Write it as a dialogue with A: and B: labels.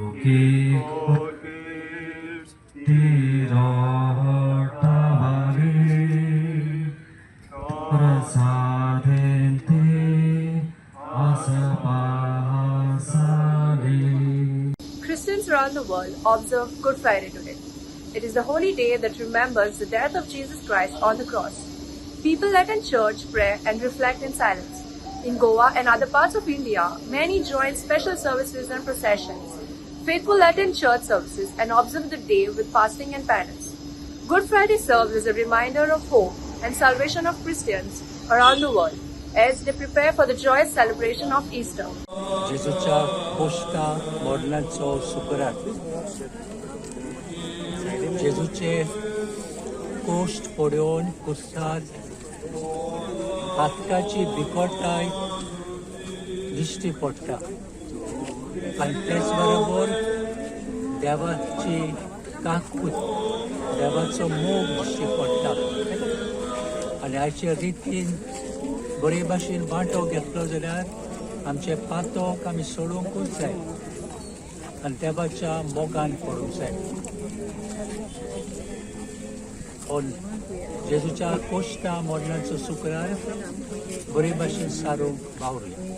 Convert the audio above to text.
A: Christians around the world observe Good Friday today. It is the holy day that remembers the death of Jesus Christ on the cross. People attend church, pray, and reflect in silence. In Goa and other parts of India, many join special services and processions. Faithful attend church services and observe the day with fasting and penance. Good Friday serves as a reminder of hope and salvation of Christians around the world as they prepare for the joyous celebration of Easter.
B: जेजूच्या Koshta मरणाचो सुकरात जेजूचे cost पळोवन कुस्तार पातकाची बिकटाय दिश्टी पडटा आनी तेच बरोबर देवाची काकूत देवाचो मोग दिश्टी पडटा आनी हाचे रितीन बरे भाशेन वांटो घेतलो जाल्यार आमचे पातक आमी सोडोवंकूच जाय आनी देवाच्या मोगान पडूंक जाय. हो जेजूच्या कोश्टा मरणाचो शुक्रार बरे भाशेन सारूंक वावरुया.